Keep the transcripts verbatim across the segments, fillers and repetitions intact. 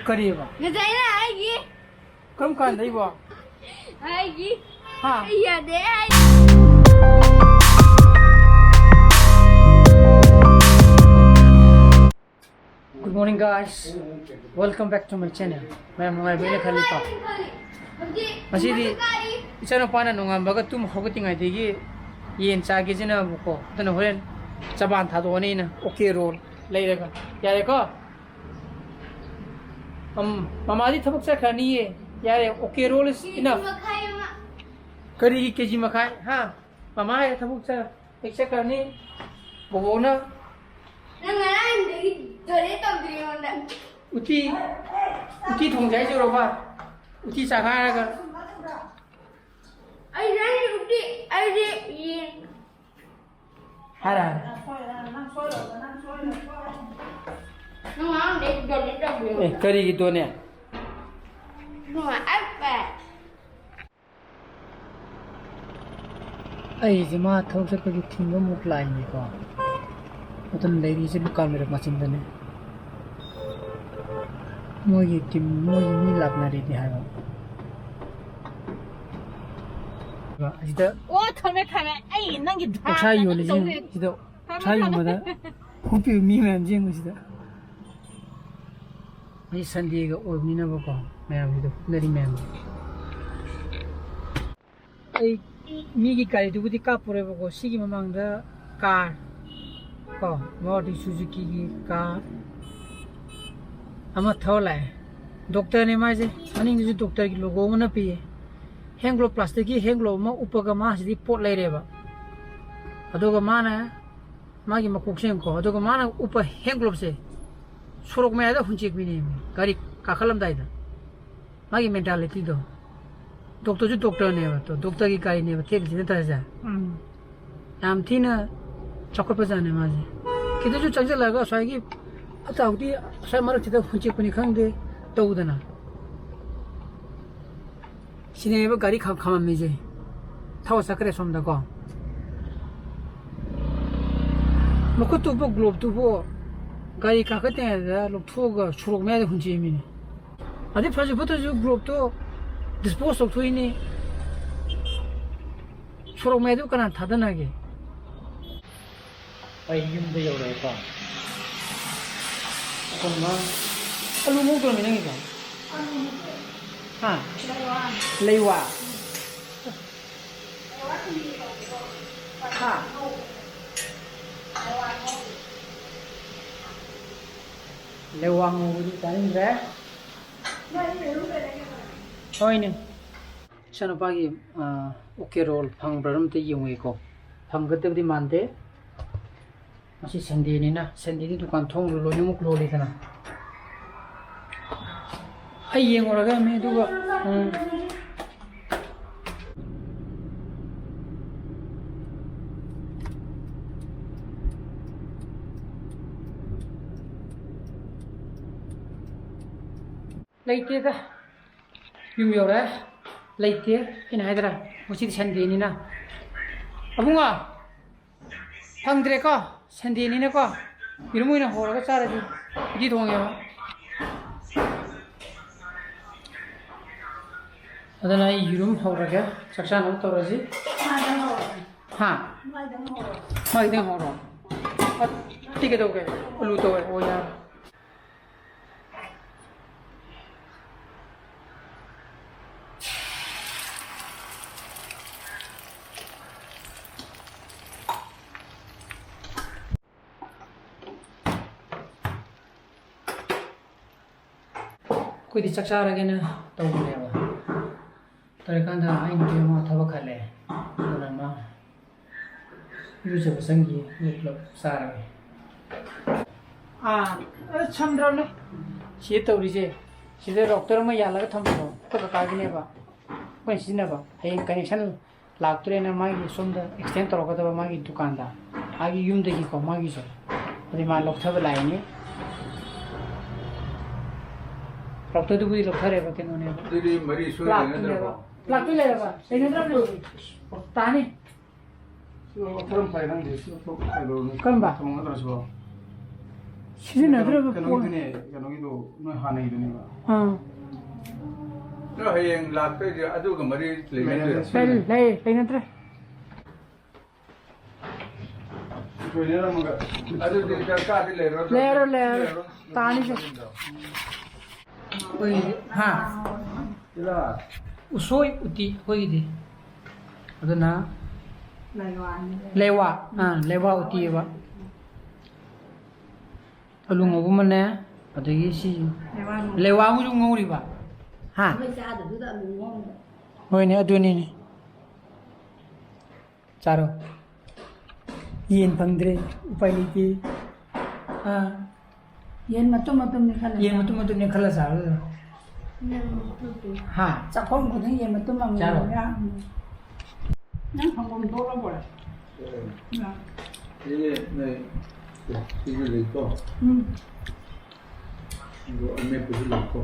ꯀꯔꯤꯕ? ꯉꯁꯥꯏꯅ ꯍꯥꯏꯈꯤ꯫ ꯀꯔꯝ ꯀꯥꯟꯗꯩꯕꯣ? ꯍꯥꯏꯈꯤ꯫ ꯍꯥ? ꯑꯩ ꯌꯥꯗꯦ ꯍꯥꯏ꯫ Good morning, guys. Welcome back to my channel. ꯃꯌꯥꯝ ꯅꯨꯡꯉꯥꯏꯕꯤꯔꯦꯅ ꯈꯜꯂꯤꯀꯣ꯫ ꯉꯁꯤꯗꯤ ꯏꯆꯥꯅꯨꯄꯥꯅ ꯅꯣꯡꯉꯥꯟꯕꯒ ꯇꯨꯝ ꯍꯧꯒꯠꯇ꯭ꯔꯤꯉꯩꯗꯒꯤ ꯌꯦꯟ ꯆꯥꯒꯦꯁꯤꯅꯕꯀꯣ꯫ ꯑꯗꯨꯅ ꯍꯣꯔꯦꯟ ꯆꯕꯥꯟ ꯊꯥꯗꯣꯛꯑꯅꯤꯅ OK roll ꯂꯩꯔꯒ꯫ ꯌꯥꯔꯦꯀꯣ? ꯃꯝ-, ꯃꯃꯥꯗꯤ ꯊꯕꯛ ꯆꯠꯈ꯭ꯔꯅꯤꯌꯦ꯫ ꯌꯥꯔꯦ, OK roll is enough꯫ K G ꯃꯈꯥꯏ ꯑꯃ꯫ ꯀꯔꯤꯒꯤ ꯀꯦ ꯖꯤ ꯃꯈꯥꯏ? ꯍꯥ? ꯃꯃꯥ ꯍꯥꯏꯔꯦ ꯊꯕꯛ ꯆꯠ-, ꯍꯦꯛ ꯆꯠꯈ꯭ꯔꯅꯤ꯫ ꯕꯣꯕꯣꯅ ꯅꯪ ꯉꯔꯥꯡꯗꯒꯤ ꯗꯣꯅꯦꯠ ꯇꯧꯗ꯭ꯔꯤ ꯑꯩꯉꯣꯟꯗ꯫ ꯎꯇꯤ, ꯎꯇꯤ ꯊꯣꯡꯁꯦ ꯍꯥꯏꯁꯤꯔꯣꯕ? ꯎꯇꯤ ꯆꯥꯈꯥꯏꯔꯒ꯫ ꯑꯩ ꯅꯪꯒꯤ ꯎꯇꯤ, ꯑꯩꯗꯤ ꯌꯦꯟ꯫ ꯍꯥꯏꯔꯣ, ꯍꯥꯏꯔꯣ꯫ ꯅꯪ ꯉꯔꯥꯡꯗꯩ ꯗꯣꯅꯦꯠ ꯇꯧꯗ꯭ꯔꯤ꯫ ꯑꯦ, ꯀꯔꯤꯒꯤ ꯗꯣꯅꯦꯠ? ꯅꯨꯡꯉꯥꯏ, ꯑꯩ ꯄꯦ꯫ ꯑꯩꯁꯦ ꯃꯥ ꯊꯕꯛ ꯆꯠꯄꯒꯤ ꯊꯤꯟꯕ ꯑꯃꯨꯛ ꯂꯥꯛꯏꯅꯤꯀꯣ꯫ ꯑꯗꯨꯅ ꯂꯩꯔꯤꯁꯦ ꯗꯨꯀꯥꯟ ꯂꯩꯔꯛ ꯃꯆꯤꯟꯗꯅꯦ꯫ ꯃꯣꯏꯒꯤ ꯇꯤꯝ, ꯃꯣꯏꯒꯤ ꯃꯤ ꯂꯥꯛꯅꯔꯤꯗꯤ ꯍꯥꯏꯕ꯫ ꯑꯁꯤꯗ ꯑꯣ, ꯊꯝꯃꯦ, ꯊꯝꯃꯦ꯫ ꯑꯩ ꯅꯪꯒꯤ ꯗ꯭ꯔꯥꯏꯚ ꯑꯣꯛꯁꯥ ꯅꯪ ꯌꯣꯜꯂꯤꯁꯦ ꯇꯧ ꯂꯩ꯫ ꯁꯤꯗ ꯊꯝꯃꯦ, ꯑꯣꯛꯁꯥ ꯊꯝꯃꯦ꯫ ꯌꯣꯟꯕꯗ ꯍꯨꯞꯄꯤꯕ ꯃꯤ ꯃꯌꯥꯝꯁꯦ ꯌꯦꯡꯉꯨ ꯁꯤꯗ꯫ ꯉꯁꯤ ꯁꯟꯗꯦꯒ ꯑꯣꯏꯕꯅꯤꯅꯕꯀꯣ, ꯃꯌꯥꯝꯒꯤꯗꯣ ꯍꯨꯞꯅꯔꯤ ꯃꯌꯥꯝꯗꯣ꯫ ꯑꯩ ꯃꯤꯒꯤ ꯒꯥꯔꯤꯗꯨꯕꯨꯗꯤ ꯀꯥꯞꯄꯨꯔꯦꯕꯀꯣ, ꯁꯤꯒꯤ ꯃꯃꯥꯡꯗ ꯀꯥꯔ ꯀꯣ, ꯃꯥꯔꯨꯇꯤ ꯁꯨꯖꯨꯀꯤꯒꯤ ꯀꯥꯔ ꯑꯃ ꯊꯧꯔ ꯂꯥꯛꯑꯦ꯫ ꯗꯣꯛꯇꯔꯅꯦ ꯃꯥꯏꯁꯦ, ꯃꯅꯤꯡꯗꯁꯨ ꯗꯣꯛꯇꯔꯒꯤ ꯂꯣꯒꯣ ꯑꯃ ꯅꯞꯄꯤꯌꯦ꯫ ꯍꯦꯟ ꯒ꯭ꯂꯣꯕ, ꯄ꯭ꯂꯥꯁꯇꯤꯛꯀꯤ ꯍꯦꯟ ꯒ꯭ꯂꯣꯕ ꯑꯃ ꯎꯞꯄꯒ ꯃꯥ ꯁꯤꯗꯤ ꯄꯣꯠ ꯂꯩꯔꯦꯕ꯫ ꯑꯗꯨꯒ ꯃꯥꯅ ꯃꯥꯒꯤ ꯃꯀꯣꯛ ꯁꯦꯝꯀꯣ, ꯑꯗꯨꯒ ꯃꯥꯅ ꯎꯞꯄ ꯍꯦꯟ ꯒ꯭ꯂꯣꯕꯁꯦ ꯁꯣꯔꯣꯛ ꯃꯌꯥꯏꯗ ꯍꯨꯟꯆꯦꯛꯄꯤꯅꯦꯃꯤ, ꯒꯥꯔꯤ ꯀꯥꯈꯠꯂꯝꯗꯥꯏꯗ꯫ ꯃꯥꯒꯤ ꯃꯦꯟꯇꯥꯂꯤꯇꯤꯗꯣ꯫ ꯗꯣꯛꯇꯔꯁꯨ ꯗꯣꯛꯇꯔꯅꯦꯕ, ꯗꯣ-, ꯗꯣꯛꯇꯔꯒꯤ ꯒꯥꯔꯤꯅꯦꯕ ꯊꯦꯠꯂꯤꯁꯤ ꯅꯠꯇ꯭ꯔꯁꯦ꯫ ꯎꯝ꯫ ꯌꯥꯝ ꯊꯤꯅ ꯆꯥꯎꯈꯠꯄꯖꯥꯠꯅꯦ ꯃꯥꯁꯦ꯫ ꯈꯤꯇꯁꯨ ꯆꯪꯁꯤꯜꯂꯒ ꯉꯁꯥꯏꯒꯤ ꯐꯠꯇ ꯍꯥꯎꯗꯤ ꯑꯁ꯭ꯋꯥꯏ ꯃꯔꯛꯁꯤꯗ ꯍꯨꯟꯆꯦꯛꯄꯅꯤ ꯈꯪꯗꯦ, ꯇꯧꯗꯅ꯫ ꯁꯤꯅꯦꯕ ꯒꯥꯔꯤ ꯈꯥꯝ-, ꯈꯥꯝꯃꯝꯃꯤꯁꯦ꯫ ꯊꯧꯔ ꯆꯠꯈ꯭ꯔꯦ ꯁꯣꯝꯗꯀꯣ꯫ ꯃꯈꯨꯠꯇꯨꯕꯨ, ꯒ꯭ꯂꯣꯕꯇꯨꯕꯨ ꯒꯥꯔꯤ ꯀꯥꯈꯠꯇ꯭ꯔꯤꯉꯩꯗ ꯂꯧꯊꯣꯛꯑꯒ ꯁꯣꯔꯣꯛ ꯃꯌꯥꯏꯗ ꯍꯨꯟꯆꯦꯃꯤꯅꯦ꯫ ꯑꯗꯩ ꯐꯁꯨ ꯐꯠꯇ꯭ꯔꯁꯨ ꯒ꯭ꯂꯣꯞꯇꯣ dispose ꯇꯧꯊꯣꯛꯏꯅꯤ꯫ ꯁꯣꯔꯣꯛ ꯃꯌꯥꯏꯗꯨ ꯀꯅꯥ ꯊꯥꯗꯅꯒꯦ? ꯑꯩ ꯌꯨꯝꯗ ꯌꯧꯔꯛꯑꯦꯀꯣ꯫ ꯑꯩꯈꯣꯏ ꯃꯥ ꯑꯂꯨ ꯉꯧꯗ꯭ꯔꯃꯤ ꯅꯪꯒꯤꯗꯣ? ꯍꯥ? ꯂꯩꯋꯥ꯫ ꯍꯥ? ꯂꯩꯋꯥ ꯉꯧꯕꯗꯤ ꯆꯥꯅꯤꯡꯗ꯭ꯔꯦ꯫ ꯍꯣꯏꯅꯦ꯫ ꯏꯆꯥꯅꯨꯄꯥꯒꯤ, ꯑ, okay roll ꯐꯪꯕ꯭ꯔꯥ ꯑꯝꯇ ꯌꯦꯡꯉꯨꯒꯦꯀꯣ꯫ ꯐꯪꯒꯗꯕꯗꯤ ꯃꯥꯟꯗꯦ꯫ ꯉꯁꯤ Sundayꯅꯤꯅ, Sundayꯗꯤ ꯗꯨꯀꯥꯟ ꯊꯣꯡ ꯂꯣꯏꯅꯃꯛ ꯂꯣꯜꯂꯤꯗꯅ꯫ ꯑꯩ ꯌꯦꯡꯉꯨꯔꯒ ꯃꯤ ꯑꯗꯨꯒ, ꯎꯝ꯫ ꯂꯩꯇꯦꯗ꯫ ꯌꯨꯝ ꯌꯧꯔꯦ꯫ ꯂꯩꯇꯦ꯫ ꯑꯩꯅ ꯍꯥꯏꯗ꯭ꯔꯥ, ꯉꯁꯤꯗꯤ Sundayꯅꯤꯅ꯫ ꯑꯕꯨꯡꯉꯣ, ꯐꯪꯗ꯭ꯔꯦꯀꯣ, Sundayꯅꯤꯅꯀꯣ꯫ ꯌꯦꯔꯨꯝ ꯑꯣꯏꯅ ꯍꯧꯔꯒ ꯆꯥꯔꯁꯤ꯫ ꯎꯇꯤ ꯊꯣꯡꯉꯦꯕ꯫ ꯑꯗꯨꯅ ꯑꯩ ꯌꯦꯔꯨꯝ ꯍꯧꯔꯒꯦ꯫ ꯆꯥꯛ ꯆꯥꯅꯕ ꯇꯧꯔꯁꯤ꯫ ꯍꯥ? ꯃꯥꯏꯗꯪ ꯍꯧꯔꯣ꯫ ꯑꯇꯩ ꯀꯩꯗꯧꯒꯦ? ꯑꯂꯨ ꯇꯧꯋꯦ꯫ ꯑꯣ, ꯌꯥꯔꯦ꯫ ꯑꯩꯈꯣꯏꯗꯤ ꯆꯥꯛ ꯆꯥꯔꯒꯦꯅ ꯇꯧꯕꯅꯦꯕ꯫ ꯇꯧꯔꯤꯀꯥꯟꯗ ꯑꯩ ꯅꯨꯄꯤ ꯑꯃ ꯊꯕꯛ ꯈꯜꯂꯦ꯫ ꯑꯗꯨꯅ ꯃꯥ ꯏꯔꯨꯖꯕ ꯆꯪꯈꯤ꯫ ꯑꯗꯨ ꯄꯨꯂꯞ ꯆꯥꯔꯒꯦ꯫ ꯑꯥ, ꯑ, ꯁꯝꯗ꯭ꯔꯕꯅꯦ꯫ ꯁꯤꯗ ꯇꯧꯔꯤꯁꯦ, ꯁꯤꯗ router ꯑꯃ ꯌꯥꯜꯂꯒ ꯊꯝꯕꯗꯣ ꯑꯩꯈꯣꯏ ꯀꯀꯥꯒꯤꯅꯦꯕ, ꯑꯩꯈꯣꯏꯅ ꯁꯤꯖꯤꯟꯅꯕ꯫ ꯍꯌꯦꯡ connection ꯂꯥꯛꯇ꯭ꯔꯦꯅ ꯃꯥꯒꯤ ꯁꯣꯝꯗ extend ꯇꯧꯔꯛꯀꯗꯕ ꯃꯥꯒꯤ ꯗꯨꯀꯥꯟꯗ, ꯃꯥꯒꯤ ꯌꯨꯝꯗꯒꯤꯀꯣ, ꯃꯥꯒꯤꯁꯨ꯫ ꯑꯗꯨꯗꯤ ꯃꯥ ꯂꯧꯊꯕ ꯂꯥꯛꯏꯅꯤ꯫ Routerꯗꯨꯕꯨꯗꯤ ꯂꯧꯊꯔꯦꯕ, ꯀꯩꯅꯣꯅꯦꯕ꯫ ꯑꯗꯨꯗꯤ ꯃꯔꯤ ꯁꯣꯏꯗꯅ ꯂꯥꯛꯇꯣꯏꯅꯦꯕ꯫ ꯅꯠꯇ꯭ꯔꯣ? ꯂꯥꯛꯇꯣꯏ ꯂꯩꯔꯕ? ꯂꯩꯅꯗ꯭ꯔꯕꯅꯦ ꯍꯧꯖꯤꯛ꯫ ꯇꯥꯅꯤ꯫ ꯁꯤ ꯊꯣꯛ ꯐꯔꯦ ꯅꯪꯗꯤ, ꯁꯤ ꯊꯣꯛ ꯀꯩꯗꯧꯔꯨꯅꯤ? ꯀꯔꯝꯕ? ꯊꯝꯃꯝꯒꯗ꯭ꯔꯣ ꯁꯤꯕꯣ? ꯁꯤꯖꯤꯟꯅꯗ꯭ꯔꯕ ꯄꯣꯠ꯫ ꯀꯩꯅꯣꯒꯤꯗꯨꯅꯦ, ꯀꯩꯅꯣꯒꯤꯗꯣ ꯅꯣꯏ ꯍꯥꯟꯅꯒꯤꯗꯨꯅꯦꯕ꯫ ꯑꯥ꯫ ꯑꯗꯣ ꯍꯌꯦꯡ ꯂꯥꯛꯇꯣꯏꯁꯦ ꯑꯗꯨꯒ ꯃꯔꯤ ꯂꯩꯅꯗꯣꯏꯔꯥ? ꯂꯩ, ꯂꯩ, ꯂꯩꯅꯗ꯭ꯔꯦ꯫ ꯂꯣꯏꯅꯔꯝꯃꯒ꯫ ꯑꯗꯨꯗꯤ ꯗꯔꯀꯥꯔꯗꯤ ꯂꯩꯔꯣꯏ꯫ ꯂꯩꯔꯣꯏ, ꯂꯩꯔꯣꯏ꯫ ꯂꯩꯔꯣꯏ꯫ ꯇꯥꯅꯤꯁꯦ꯫ ꯑꯩꯈꯣꯏ, ꯍꯥ? ꯁꯤꯗ꯫ ꯎꯁꯣꯏ ꯎꯇꯤ ꯑꯩꯈꯣꯏꯒꯤꯗꯤ꯫ ꯑꯗꯨꯅ ꯂꯩꯋꯥꯅꯤ꯫ ꯂꯩꯋꯥ꯫ ꯑꯥ, ꯂꯩꯋꯥ ꯎꯇꯤꯑꯕ꯫ ꯑꯂꯨ ꯉꯧꯕ ꯑꯃꯅꯦ, ꯑꯗꯒꯤ ꯁꯤ ꯂꯩꯋꯥ ꯉꯧꯕ꯫ ꯂꯩꯋꯥ ꯑꯃꯁꯨ ꯉꯧꯔꯤꯕ꯫ ꯍꯥ? ꯃꯣꯏ ꯆꯥꯗꯕꯗꯨꯗ ꯑꯂꯨ ꯉꯧꯕ꯫ ꯍꯣꯏꯅꯦ, ꯑꯗꯨꯅꯤꯅꯦ꯫ ꯆꯥꯔꯣ꯫ ꯌꯦꯟ ꯐꯪꯗ꯭ꯔꯦ, ꯎꯄꯥꯏ ꯂꯩꯇꯦ꯫ ꯑꯥ꯫ ꯌꯦꯟ ꯃꯇꯨꯝ ꯃꯇꯨꯝꯅꯤ ꯈꯜꯂ ꯌꯦꯟ ꯆꯥꯔꯣ꯫ ꯃꯇꯨꯝ ꯃꯇꯨꯝꯅꯤ ꯈꯜꯂ ꯆꯥꯔꯣ ꯑꯗꯨꯗ꯫ ꯌꯦꯟ ꯃꯇꯨꯝ ꯃꯇꯨꯝ꯫ ꯍꯥ? ꯆꯥꯛꯈꯣꯝ ꯈꯨꯗꯤꯡ ꯌꯦꯟ ꯃꯇꯨꯝ ꯑꯃꯃꯝ ꯆꯥꯔꯣ꯫ ꯌꯥꯎꯔꯝꯅꯤ꯫ ꯅꯪ ꯐꯪꯐꯝ ꯊꯣꯛꯂꯕꯣꯏꯔꯦ꯫ ꯎꯝ꯫ ꯌꯥ꯫ ꯁꯤꯁꯦ ꯅꯣꯏ ꯁꯤꯁꯨ ꯂꯩꯀꯣ꯫ ꯎꯝ꯫ ꯑꯗꯨ ꯑꯃꯦꯠꯄꯁꯨ ꯂꯩꯀꯣ꯫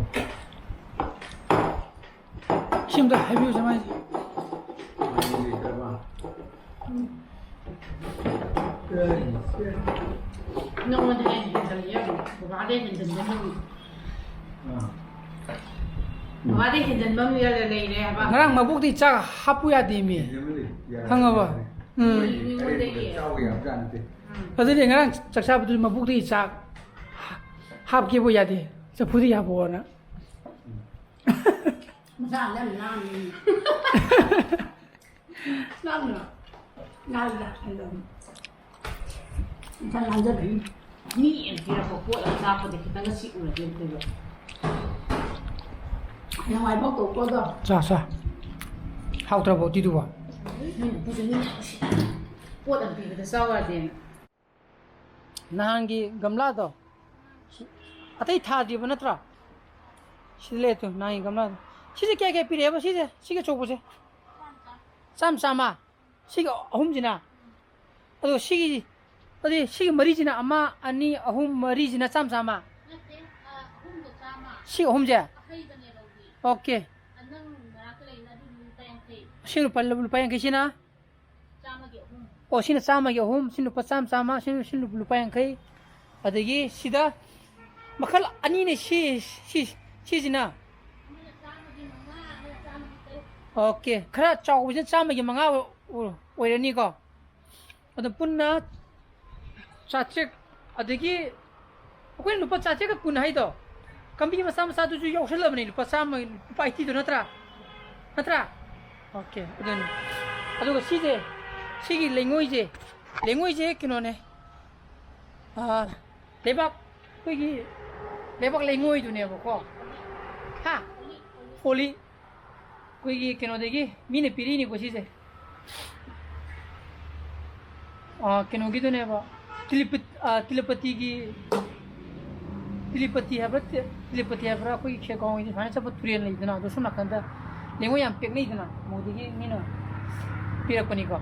ꯁꯤ ꯑꯝꯇ ꯍꯥꯏꯕꯤꯌꯨꯁꯦ ꯃꯥꯏꯁꯦ꯫ ꯃꯥꯏꯁꯦ ꯂꯩꯇ꯭ꯔꯕ? ꯎꯝ꯫ ꯅꯉꯣꯟꯗ ꯍꯦꯟꯅ ꯍꯦꯟꯖꯜꯂꯦ ꯌꯥꯝꯅ꯫ ꯕꯕꯥꯗꯩ ꯍꯦꯟꯖꯟꯕ ꯑꯃ ꯂꯩ꯫ ꯑꯥ꯫ ꯕꯕꯥꯗꯩ ꯍꯦꯟꯖꯟꯕ ꯑꯃ ꯂꯩꯔꯦ ꯍꯥꯏꯕ꯫ ꯉꯔꯥꯡ ꯃꯕꯣꯛꯇꯤ ꯆꯥꯛ ꯍꯥꯞꯄꯨ ꯌꯥꯗꯦꯃꯤ꯫ ꯍꯦꯟꯖꯟꯕ ꯂꯩ꯫ ꯌꯥꯔꯦ, ꯈꯪꯉꯕ? ꯌꯥꯔꯦ꯫ ꯎꯝ꯫ ꯃꯤꯉꯣꯟꯗꯒꯤ꯫ ꯆꯥꯎ ꯌꯥꯕꯖꯥꯠ ꯅꯠꯇꯦ꯫ ꯎꯝ꯫ ꯑꯗꯨꯗꯤ ꯉꯔꯥꯡ ꯆꯥꯛ ꯆꯥꯕꯗꯨ ꯃꯕꯣꯛꯇꯒꯤ ꯆꯥꯛ ꯍꯥꯞꯀꯦꯕꯨ ꯌꯥꯗꯦ꯫ ꯆꯐꯨꯗꯒꯤ ꯍꯥꯞꯄꯛꯑꯣꯅ꯫ ꯎꯝ꯫ ꯃꯁꯥꯅ ꯌꯥꯝ ꯂꯥꯡꯉꯤ꯫ ꯂꯥꯡꯅ ꯂꯥꯡꯅ ꯍꯥꯏꯗꯧꯅꯤ꯫ ꯏꯟꯁꯥꯡ ꯂꯥꯡꯖꯗꯣꯏꯅꯤ꯫ ꯃꯤ ꯑꯃ ꯄꯤꯔꯛꯄ ꯄꯣꯠ ꯑꯃ ꯆꯥꯛꯄꯗ ꯈꯤꯇꯪꯒ ꯁꯤꯛꯎꯔꯗꯤ ꯑꯝꯇꯣꯏꯕ꯫ ꯍꯌꯦꯡꯋꯥꯏ ꯚꯣꯛ ꯇꯧꯀꯣ ꯑꯗꯣ꯫ ꯆꯥ, ꯆꯥ꯫ ꯍꯥꯎꯇ꯭ꯔꯕꯣ ꯎꯇꯤꯗꯨꯕꯣ? ꯎꯝ, ꯑꯗꯨꯁꯨ ꯃꯤꯅ ꯌꯥꯝ ꯎꯁꯤꯠꯇꯦ꯫ ꯄꯣꯠ ꯑꯃ ꯄꯤꯕꯗ ꯆꯥꯎ ꯌꯥꯗꯦꯅ꯫ ꯅꯍꯥꯟꯒꯤ ꯒꯝꯂꯥꯗꯣ, ꯑꯇꯩ ꯊꯥꯗ꯭ꯔꯤꯕ ꯅꯠꯇ꯭ꯔꯣ? ꯁꯤꯗ ꯂꯩ ꯇꯨ, ꯅꯍꯥꯟꯒꯤ ꯒꯝꯂꯥꯗꯣ꯫ ꯁꯤꯁꯦ ꯀꯌꯥ ꯀꯌꯥ ꯄꯤꯔꯛꯑꯦꯕ ꯁꯤꯁꯦ? ꯁꯤꯒꯤ ꯑꯆꯧꯕꯁꯦ? ꯆꯥꯝ ꯆꯥꯝꯃ? ꯁꯤꯒꯤ ꯑꯍꯨꯝꯁꯤꯅ? ꯑꯗꯣ ꯁꯤꯒꯤ, ꯑꯗꯨꯗꯤ ꯁꯤꯒꯤ ꯃꯔꯤꯁꯤꯅ ꯑꯃ, ꯑꯅꯤ, ꯑꯍꯨꯝ, ꯃꯔꯤꯁꯤꯅ ꯆꯥꯝ ꯆꯥꯝꯃ? ꯅꯠꯇꯦ, ꯑ, ꯑꯍꯨꯝꯗꯣ ꯆꯥꯝꯃ꯫ ꯁꯤ ꯑꯍꯨꯝꯁꯦ? ꯑꯍꯩꯕꯅꯦ ꯂꯧꯕꯤ꯫ ꯑꯣꯀꯦ꯫ ꯑ, ꯅꯪ ꯅꯅꯥꯛꯇ ꯂꯩꯅ ꯑꯗꯨ ꯂꯨꯄꯥ ꯌꯥꯡꯈꯩ꯫ ꯁꯤ ꯂꯨꯄꯥ, ꯂꯨꯄꯥ ꯌꯥꯡꯈꯩꯁꯤꯅ? ꯆꯥꯝꯃꯒꯤ ꯑꯍꯨꯝ꯫ ꯑꯣ, ꯁꯤꯅ ꯆꯥꯝꯃꯒꯤ ꯑꯍꯨꯝ, ꯁꯤꯅ ꯂꯨꯄꯥ ꯆꯥꯝ, ꯆꯥꯝꯃ, ꯁꯤꯅ, ꯁꯤꯅ ꯂꯨꯄꯥ ꯌꯥꯡꯈꯩ꯫ ꯑꯗꯒꯤ ꯁꯤꯗ ꯃꯈꯜ ꯑꯅꯤꯅꯦ ꯁꯤ, ꯁꯤ, ꯁꯤꯁꯤꯅ꯫ ꯑꯣꯀꯦ, ꯈꯔ ꯆꯥꯎꯕꯁꯤꯅ ꯆꯥꯝꯃꯒꯤ ꯃꯉꯥ ꯑꯣꯏ-, ꯑꯣꯏꯔꯅꯤꯀꯣ꯫ ꯑꯗꯣ ꯄꯨꯟꯅ ꯆꯥꯇ꯭ꯔꯦꯠ, ꯑꯗꯒꯤ ꯑꯩꯈꯣꯏꯅ ꯂꯨꯄꯥ ꯆꯥꯇ꯭ꯔꯦꯠꯀ ꯀꯨꯟ ꯍꯥꯏꯗꯣ, ꯀꯝꯕꯤ ꯃꯆꯥ ꯃꯆꯥꯗꯨꯁꯨ ꯌꯥꯎꯁꯜꯂꯕꯅꯤ, ꯂꯨꯄꯥ ꯆꯥꯝꯃ, ꯂꯨꯄꯥ ꯑꯩꯠꯇꯤꯗꯣ ꯅꯠꯇ꯭ꯔꯥ? ꯅꯠꯇ꯭ꯔꯥ? ꯑꯣꯀꯦ, ꯑꯗꯨꯅꯤ꯫ ꯑꯗꯨꯒ ꯁꯤꯁꯦ, ꯁꯤꯒꯤ ꯂꯩꯉꯣꯏꯁꯦ, ꯂꯩꯉꯣꯏꯁꯦ ꯀꯩꯅꯣꯅꯦ, ꯑꯥ, ꯂꯩꯕꯥꯛ, ꯑꯩꯈꯣꯏꯒꯤ ꯂꯩꯕꯥꯛ ꯂꯩꯉꯣꯏꯗꯨꯅꯦꯕꯀꯣ꯫ ꯍꯥ? ꯄꯣꯂꯤ꯫ ꯑꯩꯈꯣꯏꯒꯤ ꯀꯩꯅꯣꯗꯒꯤ ꯃꯤꯅ ꯄꯤꯔꯛꯏꯅꯤꯀꯣ ꯁꯤꯁꯦ꯫ ꯑꯥ, ꯀꯩꯅꯣꯒꯤꯗꯨꯅꯦꯕ, ꯇꯤꯂꯤꯄ-, ꯑꯥ, ꯇꯤꯂꯄꯇꯤꯒꯤ, ꯇꯤꯂꯤꯄꯇꯤ ꯍꯥꯏꯕ꯭ꯔꯥ, ꯇꯤ-, ꯇꯤꯂꯤꯄꯇꯤ ꯍꯥꯏꯕ꯭ꯔꯥ, ꯑꯩꯈꯣꯏꯒꯤ ꯈꯦꯒꯥꯎ ꯍꯣꯏꯗꯤ ꯁꯨꯃꯥꯏꯅ ꯆꯠꯄ ꯇꯨꯔꯦꯜ ꯂꯩꯗꯅ, ꯑꯗꯣ ꯁꯣꯝ ꯅꯥꯀꯟꯗ ꯂꯩꯉꯣꯏ ꯌꯥꯝ ꯄꯦꯛꯅꯩꯗꯅ, ꯃꯣꯏꯗꯒꯤ ꯃꯤꯅ ꯄꯤꯔꯛꯄꯅꯤꯀꯣ꯫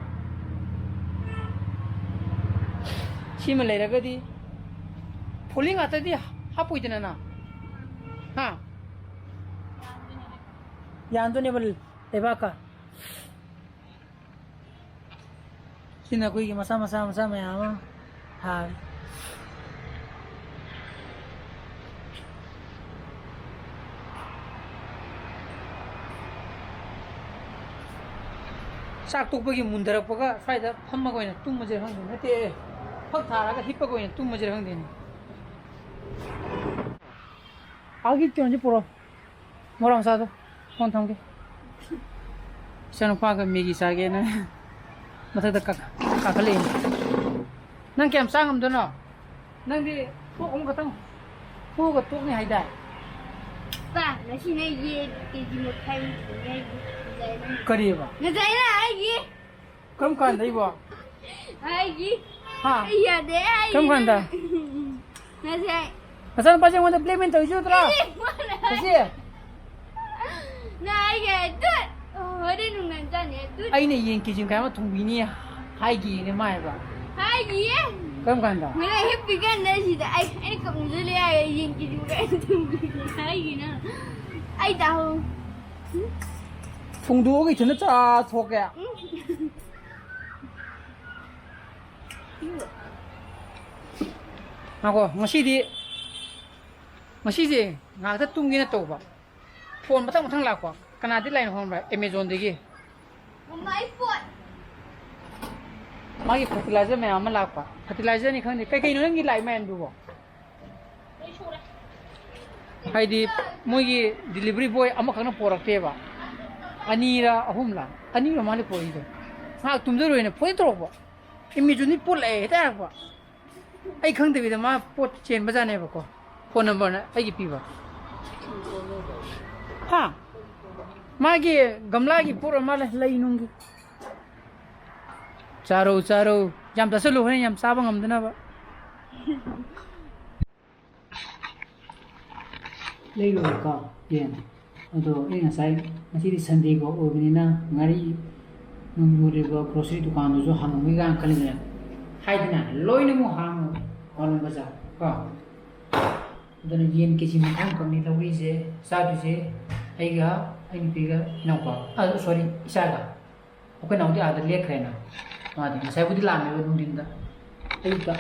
ꯁꯤꯃ ꯂꯩꯔꯒꯗꯤ ꯐꯣꯂꯤ ꯉꯥꯛꯇꯗꯤ ꯍꯥꯞꯄꯣꯏꯗꯅ ꯅꯪ? ꯍꯥ? ꯌꯥꯟꯗꯣꯏꯅꯦꯕ ꯂꯩꯕꯥꯛꯀ꯫ ꯁꯤꯅ ꯑꯩꯈꯣꯏꯒꯤ ꯃꯆꯥ ꯃꯆꯥ ꯃꯆꯥ ꯃꯌꯥꯝ ꯑꯃ ꯊꯥꯔꯦ꯫ ꯆꯥꯛ ꯇꯣꯛꯄꯒꯤ ꯃꯨꯟꯊꯔꯛꯄꯒ ꯁ꯭ꯋꯥꯏꯗ ꯐꯝꯃꯒ ꯑꯣꯏꯅ ꯇꯨꯝꯃꯁꯤꯔ ꯈꯪꯗꯦ꯫ ꯅꯠꯇꯦ, ꯐꯛ ꯊꯥꯔꯒ ꯍꯤꯞꯄꯒ ꯑꯣꯏꯅ ꯇꯨꯝꯃꯁꯤꯔ ꯈꯪꯗꯦꯅꯦ꯫ ꯑꯥꯒꯤ ꯀꯩꯅꯣꯁꯦ ꯄꯨꯔꯛꯑꯣ꯫ ꯃꯣꯔꯣꯛ ꯃꯆꯥꯗꯣ ꯐꯣꯟ ꯊꯝꯒꯦ꯫ ꯏꯆꯥꯅꯨꯄꯥꯒ ꯃꯦꯒꯤ ꯆꯥꯒꯦꯅ ꯃꯊꯛꯇ ꯀꯥꯈꯠ-, ꯀꯥꯈꯠꯂꯛꯏꯅꯦ꯫ ꯅꯪ ꯀꯌꯥꯝ ꯆꯥ ꯉꯝꯗꯣꯏꯅꯣ? ꯅꯪꯗꯤ ꯄꯣꯛ ꯑꯃꯈꯛꯇꯪ ꯄꯣꯛꯑꯒ ꯇꯣꯛꯅꯤ ꯍꯥꯏꯗꯥꯏ? ꯄꯥ, ꯉꯁꯤꯅꯦ ꯌꯦꯟ ꯀꯦꯖꯤ ꯃꯈꯥꯏ ꯊꯣꯡꯉꯦ ꯑꯩꯒꯤ꯫ ꯉꯁꯥꯏꯅ꯫ ꯀꯔꯤꯕ? ꯉꯁꯥꯏꯅ ꯑꯩꯒꯤ꯫ ꯀꯔꯝ ꯀꯥꯟꯗ ꯏꯕꯣ? ꯑꯩꯒꯤ꯫ ꯍꯥ? ꯑꯩ ꯌꯥꯗꯦ, ꯑꯩꯒꯤ꯫ ꯀꯔꯝ ꯀꯥꯟꯗ? ꯉꯁꯥꯏ꯫ ꯅꯆꯥꯅꯨꯄꯥꯁꯦ ꯑꯩꯉꯣꯟꯗ blackmail ꯇꯧꯔꯤꯁꯤ ꯎꯗ꯭ꯔꯣ? ꯑꯩ ꯃꯥꯅ ꯉꯁꯤ? ꯅ ꯑꯩꯒꯤ ꯑꯗꯨ ꯍꯣꯔꯦꯟ ꯅꯨꯡꯗꯥꯡ ꯆꯥꯅꯤ ꯑꯗꯨ꯫ ꯑꯩꯅ ꯌꯦꯟ ꯀꯦꯖꯤ ꯃꯈꯥꯏ ꯑꯃ ꯊꯣꯡꯕꯤꯅꯤ ꯍꯥꯏꯈꯤꯅꯦ ꯃꯥ ꯍꯥꯏꯕ꯫ ꯍꯥꯏꯈꯤꯌꯦ꯫ ꯀꯔꯝ ꯀꯥꯟꯗ? ꯉꯁꯥꯏ ꯍꯤꯞꯄꯤꯀꯥꯟꯗ ꯁꯤꯗ ꯑꯩ, ꯑꯩ ꯀꯞꯅꯤꯡꯁꯨ ꯂꯩ ꯍꯥꯏꯔꯦ, ꯌꯦꯟ ꯀꯦꯖꯤ ꯃꯈꯥꯏ ꯑꯃ ꯊꯣꯡꯕꯤꯅꯤ ꯍꯥꯏꯈꯤꯅ꯫ ꯑꯩ ꯇꯥꯍꯧ꯫ ꯐꯣꯡꯗꯣꯛꯑꯒ ꯏꯊꯟꯇ ꯆꯥꯊꯣꯛꯀꯦ꯫ ꯎꯝ꯫ ꯉꯥꯏꯈꯣ, ꯉꯁꯤꯗꯤ, ꯉꯁꯤꯁꯦ ꯉꯥꯏꯍꯥꯛꯇ ꯇꯨꯝꯒꯦꯅ ꯇꯧꯕ, ꯐꯣꯟ ꯃꯊꯪ ꯃꯊꯪ ꯂꯥꯛꯄ꯫ ꯀꯅꯥꯗꯤ ꯂꯥꯛꯏꯅꯣ ꯈꯪꯕ꯭ꯔꯥ? ꯑꯦꯃꯦꯖꯣꯟꯗꯒꯤ꯫ ꯃꯃꯥ, ꯑꯩ ꯄꯣꯠ꯫ ꯃꯥꯒꯤ ꯐꯔꯇꯤꯂꯥꯏꯖꯔ ꯃꯌꯥꯝ ꯑꯃ ꯂꯥꯛꯄ꯫ ꯐꯔꯇꯤꯂꯥꯏꯖꯔꯅꯤ ꯈꯪꯗꯦ, ꯀꯩꯀꯩꯅꯣ ꯅꯪꯒꯤ ꯂꯥꯛꯏ ꯃꯌꯥꯝꯗꯨꯕꯣ? ꯍꯥꯏꯗꯤ ꯃꯣꯏꯒꯤ ꯗꯤꯂꯤꯚꯔꯤ ꯕꯣꯏ ꯑꯃꯈꯛꯅ ꯄꯣꯔꯛꯇꯦꯕ, ꯑꯅꯤꯔ ꯑꯍꯨꯝꯂ, ꯑꯅꯤꯔ ꯃꯥꯜꯂꯦ ꯄꯣꯔꯛꯏꯗꯣ꯫ ꯉꯥꯏꯍꯥꯛ ꯇꯨꯝꯖꯔꯨꯏꯅ ꯐꯣꯟ ꯇꯧꯔꯛꯄ, "ꯑꯦꯃꯦꯖꯣꯟꯗꯤ ꯄꯣꯠ ꯂꯥꯛꯑꯦ" ꯍꯦꯛꯇ ꯍꯥꯏꯔꯛꯄ꯫ ꯑꯩ ꯈꯪꯗꯕꯤꯗ ꯃꯥ ꯄꯣꯠ ꯆꯦꯟꯕꯖꯥꯠꯅꯦꯕꯀꯣ, ꯐꯣꯟ ꯅꯝꯕꯔꯅ ꯑꯩꯒꯤ ꯄꯤꯕ꯫ ꯍꯥ? ꯃꯥꯒꯤ ꯒꯝꯂꯥꯒꯤ ꯄꯣꯠ ꯑꯣꯏꯔ ꯃꯥꯜꯂꯦ, ꯂꯩ ꯅꯨꯡꯒꯤ꯫ ꯆꯥꯔꯧ, ꯆꯥꯔꯧ꯫ ꯌꯥꯝ ꯆꯥꯁꯤꯜꯂꯨ, ꯍꯣꯔꯦꯟ ꯌꯥꯝ ꯆꯥꯕ ꯉꯝꯗꯅꯕ꯫ ꯂꯩꯔꯨꯔꯦꯀꯣ, ꯌꯦꯟ꯫ ꯑꯗꯣ ꯑꯩ ꯉꯁꯥꯏ, ꯉꯁꯤꯗꯤ ꯁꯟꯗꯦꯒ ꯑꯣꯏꯕꯅꯤꯅ ꯉꯥꯔꯤ ꯅꯨꯡ ꯌꯣꯜꯂꯤꯕ ꯒ꯭ꯔꯣꯁꯔꯤ ꯗꯨꯀꯥꯟꯗꯨꯁꯨ ꯍꯥꯡꯉꯝꯃꯣꯏ ꯀꯥꯏꯅ ꯈꯜꯂꯤꯗꯅ꯫ ꯍꯥꯏꯗꯅ ꯂꯣꯏꯅꯃꯛ ꯍꯥꯡꯉꯦ, ꯋꯥꯂꯣꯝ ꯕꯖꯥꯔ ꯀꯣ꯫ ꯑꯗꯨꯅ ꯌꯦꯟ ꯀꯦ ꯖꯤ ꯃꯈꯥꯏ ꯑꯃꯈꯛꯅꯤ ꯂꯧꯔꯤꯁꯦ, ꯆꯥꯗꯣꯏꯁꯦ ꯑꯩꯒ, ꯑꯩ ꯅꯨꯄꯤꯒ, ꯏꯅꯥꯎꯄꯥ, ꯑ, ꯁꯣꯔꯤ, ꯏꯆꯥꯒ꯫ ꯑꯩꯈꯣꯏ ꯅꯥꯎꯗꯤ ꯑꯥꯗ ꯂꯦꯛꯈ꯭ꯔꯦꯅ꯫ ꯃꯥꯗꯤ ꯉꯁꯥꯏꯕꯨꯗꯤ ꯂꯥꯛꯑꯝꯃꯦꯕ ꯅꯨꯡꯊꯤꯟꯗ, ꯑꯌꯨꯛꯇ꯫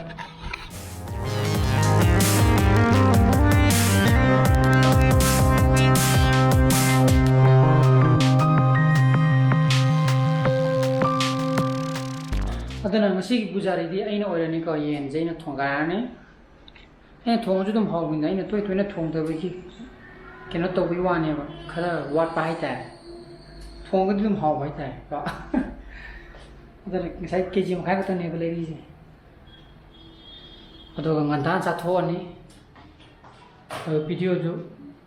ꯑꯗꯨꯅ ꯉꯁꯤꯒꯤ ꯄꯨꯖꯥꯔꯤꯗꯤ ꯑꯩꯅ ꯑꯣꯏꯔꯅꯤꯀꯣ, ꯌꯦꯟꯁꯦ ꯑꯩꯅ ꯊꯣꯡꯒꯥꯏꯔꯅꯤ꯫ ꯑꯩꯅ ꯊꯣꯡꯉꯁꯨ ꯑꯗꯨꯝ ꯍꯥꯎꯕꯅꯤꯗ, ꯑꯩꯅ ꯇꯣꯏ ꯇꯣꯏꯅ ꯊꯣꯡꯗꯕꯒꯤ ꯀꯩꯅꯣ ꯇꯧꯕꯒꯤ ꯋꯥꯅꯦꯕ, ꯈꯔ ꯋꯥꯠꯄ ꯍꯥꯏꯇꯥꯔꯦ꯫ ꯊꯣꯡꯉꯒꯗꯤ ꯑꯗꯨꯝ ꯍꯥꯎꯕ ꯍꯥꯏꯇꯥꯔꯦ ꯀꯣ꯫ ꯑꯗꯨꯅ ꯉꯁꯥꯏ ꯀꯦ ꯖꯤ ꯃꯈꯥꯏ ꯈꯛꯇꯅꯦꯕ ꯂꯩꯔꯤꯁꯦ꯫ ꯑꯗꯨꯒ ꯉꯟꯇꯥꯅ ꯆꯥꯊꯣꯛꯑꯅꯤ꯫ ꯑꯗꯨꯒ ꯚꯤꯗꯤꯑꯣꯁꯨ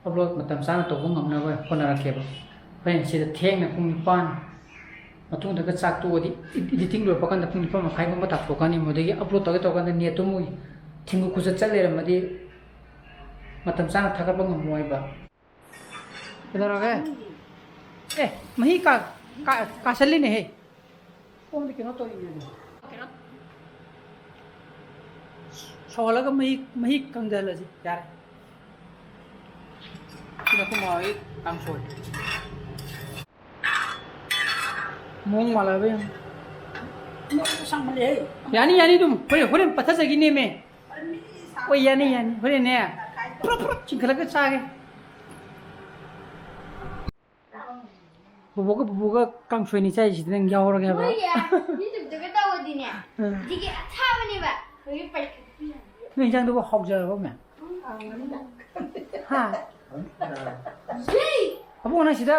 ꯑꯞꯂꯣꯗ ꯃꯇꯝ ꯆꯥꯅ ꯇꯧꯕ ꯉꯝꯅꯕ ꯍꯣꯠꯅꯔꯛꯀꯦꯕ꯫ ꯍꯣꯔꯦꯟ ꯁꯤꯗ ꯊꯦꯡꯅ ꯄꯨꯡ ꯅꯤꯄꯥꯟ ꯃꯇꯨꯡꯗꯒ ꯆꯥꯛ ꯇꯣꯛꯑꯗꯤ, ꯏ-, ꯏꯗꯤꯇꯤꯡ ꯂꯣꯏꯔꯛꯄ ꯀꯥꯟꯗ ꯄꯨꯡ ꯅꯤꯄꯥꯟ ꯃꯈꯥꯏꯒꯨꯝꯕ ꯇꯥꯊꯣꯛꯀꯅꯤ꯫ ꯃꯗꯨꯗꯒꯤ ꯑꯞꯂꯣꯗ ꯇꯧꯒꯦ ꯇꯧꯔꯀꯥꯟꯗ ꯅꯦꯠꯇꯨ ꯑꯃꯨꯛ ꯊꯤꯡꯕ ꯈꯨꯠꯆꯠ ꯆꯠ ꯂꯩꯔꯝꯃꯗꯤ ꯃꯇꯝ ꯆꯥꯅ ꯊꯥꯒꯠꯄ ꯉꯝꯃꯣꯏꯕ꯫ ꯀꯩꯗꯧꯔꯒꯦ? ꯑꯦ, ꯃꯍꯤ ꯀꯥ-, ꯀꯥ-, ꯀꯥꯁꯜꯂꯤꯅꯦꯍꯦ꯫ ꯁꯣꯝꯗ ꯀꯩꯅꯣ ꯇꯧꯔꯤꯅꯦ꯫ ꯀꯩꯅꯣ ꯁꯧꯍꯜꯂꯒ ꯃꯍꯤ, ꯃꯍꯤ ꯀꯪꯊꯍꯜꯂꯁꯤ꯫ ꯌꯥꯔꯦ꯫ ꯁꯤꯅ ꯑꯩꯈꯣꯏ ꯃꯥ ꯍꯣꯏ ꯀꯥꯡꯁꯣꯏ꯫ ꯃꯑꯣꯡ ꯃꯥꯜꯂꯕ ꯌꯦꯡꯉꯨ꯫ ꯌꯥꯅꯤ, ꯌꯥꯅꯤ, ꯑꯗꯨꯝ ꯍꯣꯔꯦꯟ, ꯍꯣꯔꯦꯟ ꯄꯠꯊꯖꯈꯤꯅꯦꯃꯦ꯫ ꯍꯣꯏ, ꯌꯥꯅꯤ, ꯌꯥꯅꯤ꯫ ꯍꯣꯔꯦꯟꯅꯦ, ꯄ꯭ꯔꯨꯞ, ꯄ꯭ꯔꯨꯞ ꯆꯤꯡꯈꯠꯂꯒ ꯆꯥꯒꯦ꯫ ꯕꯣꯕꯣꯛꯀ ꯄꯨꯄꯨꯒ ꯀꯥꯡꯁꯣꯏꯅꯤ ꯆꯥꯏꯁꯤꯗꯤ, ꯅꯪ ꯌꯥꯎꯔꯒꯦ ꯍꯥꯏꯕ? ꯍꯣꯏ, ꯌꯥ꯫ YouTubeꯇꯒ ꯇꯧꯔꯗꯤꯅꯦ, ꯎꯝ꯫ ꯁꯤꯒꯤ ꯑꯊꯥꯕꯅꯦꯕ꯫ ꯍꯧꯖꯤꯛ ꯄꯩ-, ꯅꯣꯏ ꯏꯟꯖꯥꯡꯗꯨꯕꯨ ꯍꯥꯎꯖꯔꯕ, ꯃꯌꯥꯝ? ꯍꯥ? ꯑꯕꯨꯡꯉꯣ, ꯅꯪ ꯁꯤꯗ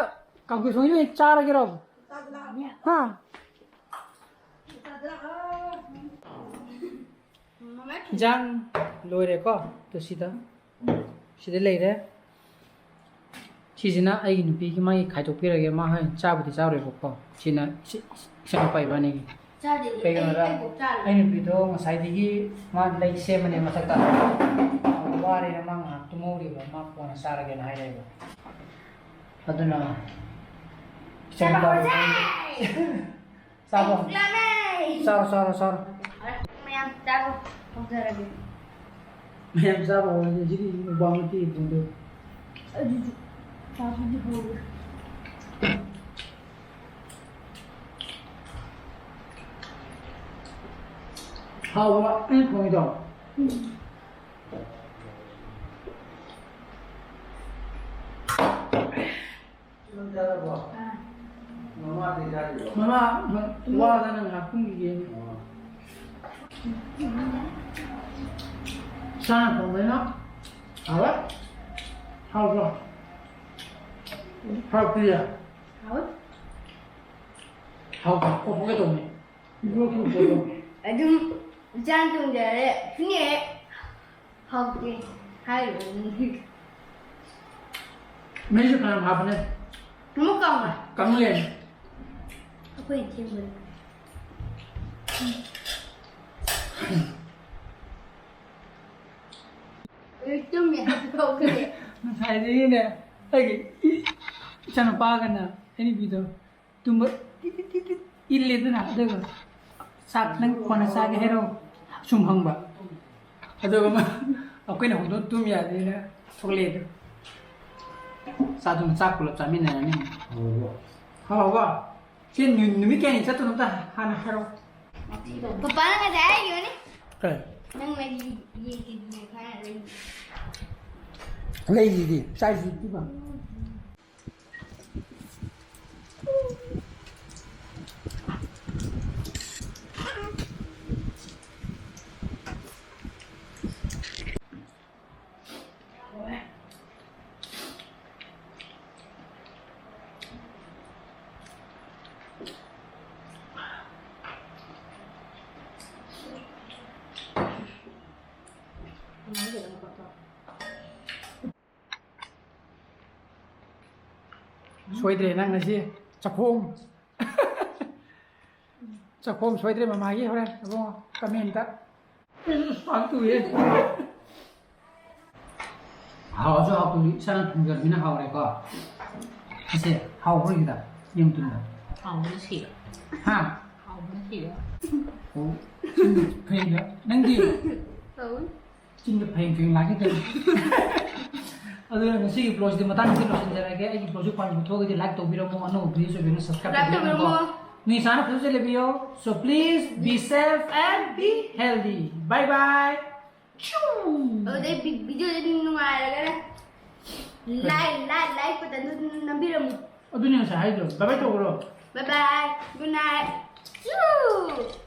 ꯀꯥꯡꯁꯣꯏ ꯊꯣꯡꯉꯤꯗꯣ ꯑꯣꯏꯅ ꯆꯥꯔꯒꯦꯔꯣ? ꯍꯥ? ꯏꯟꯖꯥꯡ ꯂꯣꯏꯔꯦꯀꯣ꯫ ꯑꯗꯨ ꯁꯤꯗ, ꯁꯤꯗ ꯂꯩꯔꯦ꯫ ꯁꯤꯁꯤꯅ ꯑꯩꯒꯤ ꯅꯨꯄꯤꯒꯤ, ꯃꯥꯒꯤ ꯈꯥꯏꯗꯣꯛꯄꯤꯔꯒꯦ꯫ ꯃꯥ ꯍꯣꯏ ꯆꯥꯕꯨꯗꯤ ꯆꯥꯔꯣꯏꯕꯀꯣ꯫ ꯁꯤꯅ ꯏꯆ-, ꯏꯆꯥꯅꯨꯄꯥ ꯏꯕꯥꯅꯤꯒꯤ꯫ ꯆꯥꯗꯦ, ꯀꯩꯒꯤꯅꯣꯗ, ꯑꯩ, ꯑꯩ ꯆꯥꯔꯣꯏ꯫ ꯑꯩ ꯅꯨꯄꯤꯗꯣ ꯉꯁꯥꯏꯗꯒꯤ ꯃꯥ ꯂꯩ ꯁꯦꯝꯕꯅꯦ ꯃꯊꯛꯇ꯫ ꯋꯥꯔꯦꯅ ꯃꯥ ꯉꯥꯏꯍꯥꯛ ꯇꯨꯝꯍꯧꯔꯤꯕ, ꯃꯥ ꯀꯣꯟꯅ ꯆꯥꯔꯒꯦꯅ ꯍꯥꯏꯔꯛꯑꯦꯕ꯫ ꯑꯗꯨꯅ ꯏꯆꯥꯅꯨꯄꯥ ꯆꯥꯕ ꯍꯧꯔꯁꯦ! ꯆꯥꯕ꯫ ꯂꯥꯝꯃꯦ! ꯆꯥꯔꯣ, ꯆꯥꯔꯣ, ꯆꯥꯔꯣ꯫ ꯃꯌꯥꯝ ꯆꯥꯔꯣ꯫ ꯍꯧꯖꯔꯒꯦ꯫ ꯃꯌꯥꯝ ꯆꯥꯕ ꯍꯧꯔꯗꯤ ꯁꯤꯗꯤ ꯃꯨꯛꯕꯥꯡ ꯅꯠꯇꯦ ꯊꯣꯡꯗꯣꯏ꯫ ꯑꯗꯨꯗꯤ ꯆꯥꯕꯗꯤ ꯍꯧꯔꯦ꯫ ꯍꯥꯎꯕ꯭ꯔꯣ ꯑꯩꯅ ꯊꯣꯡꯉꯤꯗꯣ? ꯎꯝ꯫ ꯅꯪ ꯆꯥꯔꯕꯣ? ꯑꯥ꯫ ꯃꯃꯥꯗꯤ ꯆꯥꯗ꯭ꯔꯤꯕꯣ? ꯃꯃꯥ, ꯃ-, ꯋꯥꯗꯅ ꯉꯥꯏꯍꯥꯛ ꯇꯨꯝꯈꯤꯒꯦ꯫ ꯑꯣ꯫ ꯏꯁꯥꯅ ꯊꯣꯡꯕꯅꯤꯅ ꯍꯥꯎꯋꯦ꯫ ꯍꯥꯎꯕ꯭ꯔꯣ? ꯍꯥꯎꯇꯤꯌꯦ? ꯍꯥꯎꯋꯦ꯫ ꯍꯥꯎꯕ꯭ꯔꯣ? ꯀꯣꯛꯄꯒ ꯇꯧꯅꯤ꯫ ꯏꯕ꯭ꯔꯣ ꯀꯣꯛꯄꯗꯣ꯫ ꯑꯗꯨꯝ ꯏꯆꯥꯅ ꯊꯣꯡꯖꯔꯦ꯫ ꯁꯨꯅꯦ꯫ ꯍꯥꯎꯇꯦ ꯍꯥꯏꯔꯤꯕꯅꯤ꯫ ꯃꯩꯁꯨ ꯐꯅꯌꯥꯝ ꯍꯥꯞꯄꯅꯦ꯫ ꯑꯃꯨꯛ ꯀꯪꯉꯦ꯫ ꯀꯪ ꯂꯩꯔꯝꯃꯦ꯫ ꯑꯩꯈꯣꯏꯅ ꯊꯦꯡꯕꯅꯤ꯫ ꯑꯩ ꯇꯨꯝꯃꯤ ꯍꯥꯏꯕ ꯀꯧꯈ꯭ꯔꯦ꯫ ꯉꯁꯥꯏꯗꯒꯤꯅꯦ ꯑꯩꯒꯤ ꯏ-, ꯏꯆꯥꯅꯨꯄꯥꯒꯅ ꯑꯩ ꯅꯨꯄꯤꯗꯣ ꯇꯨꯝꯕ ꯇꯤꯠ ꯇꯤꯠ ꯇꯤꯠ ꯇꯤꯠ ꯏꯜꯂꯦꯗꯅ, ꯑꯗꯨꯒ "ꯆꯥꯛ ꯅꯪ ꯀꯣꯟꯅ ꯆꯥꯒꯦ ꯍꯥꯏꯔꯣ?" ꯁꯨꯝ ꯍꯪꯕ꯫ ꯑꯗꯨꯒ ꯃꯥ, ꯑꯩꯈꯣꯏꯅ ꯍꯧꯗꯣꯛ ꯇꯨꯝ ꯌꯥꯗꯦꯅ ꯊꯣꯛꯂꯛꯑꯦ ꯑꯗꯨ꯫ ꯆꯥꯗꯨꯅ ꯆꯥꯛ ꯄꯨꯂꯞ ꯆꯥꯃꯤꯟꯅꯔꯅꯤ꯫ ꯍꯥꯎꯔꯕꯣ? ꯍꯥꯎꯔꯕꯣ? ꯁꯤ ꯅꯨ-, ꯅꯨꯃꯤꯠ ꯀꯌꯥꯅꯤ ꯆꯠꯇꯣꯏꯅꯣ ꯑꯝꯇ ꯍꯥꯟꯅ ꯍꯥꯏꯔꯣ꯫ ꯄꯄꯥꯅ ꯉꯁꯥꯏ ꯍꯥꯏꯈꯤꯕꯅꯤ꯫ ꯀꯩ? ꯅꯪ ꯂꯩ, ꯌꯦꯟ ꯀꯦꯖꯤ ꯃꯈꯥꯏ ꯂꯩ꯫ ꯂꯩꯁꯤꯗꯤ ꯆꯥꯏꯁꯤꯗꯤ ꯄꯤꯕ꯫ ꯁꯣꯏꯗ꯭ꯔꯦ ꯅꯪ ꯉꯁꯤ ꯆꯥꯛꯈꯣꯝ꯫ ꯆꯥꯛꯈꯣꯝ ꯁꯣꯏꯗ꯭ꯔꯦ ꯃꯃꯥꯒꯤ ꯍꯣꯔꯦꯟ ꯏꯕꯨꯡꯉꯣ ꯀꯃꯦꯟꯇ꯫ ꯄꯥꯛꯇꯨꯌꯦ꯫ ꯍꯥꯎꯁꯨ ꯍꯥꯎꯇꯨ ꯏꯁꯥꯅ ꯊꯣꯡꯖꯕꯅꯤꯅ ꯍꯥꯎꯔꯦꯀꯣ꯫ ꯑꯁꯦ ꯍꯥꯎꯕ꯭ꯔꯣ ꯁꯤꯗ? ꯌꯦꯡ ꯇꯨꯝꯗ꯫ ꯍꯥꯎꯕꯅ ꯁꯤꯔꯦ꯫ ꯍꯥ? ꯍꯥꯎꯕꯅ ꯁꯤꯔꯦ꯫ ꯑꯣ, ꯁꯤꯗꯤ ꯐꯩꯗ꯫ ꯅꯪꯗꯤ? ꯇꯧꯏ꯫ ꯆꯤꯟꯗ ꯐꯩ ꯐꯩ ꯂꯥꯛꯀꯦ ꯇꯧꯏ꯫ ꯑꯗꯨꯅ ꯉꯁꯤꯒꯤ vlogꯁꯤꯗꯤ ꯃꯇꯥꯡꯁꯤꯗ ꯂꯣꯏꯁꯤꯟꯖꯔꯒꯦ꯫ ꯑꯩꯒꯤ vlogꯁꯤ ꯄꯥꯝꯕ ꯊꯣꯛꯑꯒꯗꯤ like ꯇꯧꯕꯤꯔꯝꯃꯣ, ꯑꯅꯧꯕ videoꯁꯨ ꯑꯣꯏꯕꯅ subscribe Subscribe ꯇꯧꯕꯤꯔꯝꯃꯣ꯫ ꯇꯧꯕꯤꯔꯝꯃꯣ꯫ ꯅꯣꯏ ꯏꯁꯥꯅ ꯐꯖꯁꯦ ꯂꯩꯕꯤꯌꯣ꯫ So please be safe and be healthy. Bye bye. ꯑꯗꯨꯗꯩ ꯕꯤ- videoꯁꯦ ꯑꯗꯨꯝ ꯅꯨꯡꯉꯥꯏꯔꯒꯅ like, like, like buttonꯗꯨ ꯑꯗꯨꯝ ꯅꯝꯕꯤꯔꯝꯃꯨ꯫ ꯑꯗꯨꯅꯦ ꯉꯁꯥꯏ ꯍꯥꯏꯗꯣ꯫ Bye bye ꯇꯧꯈ꯭ꯔꯣ꯫ Bye bye. Good night. Choo!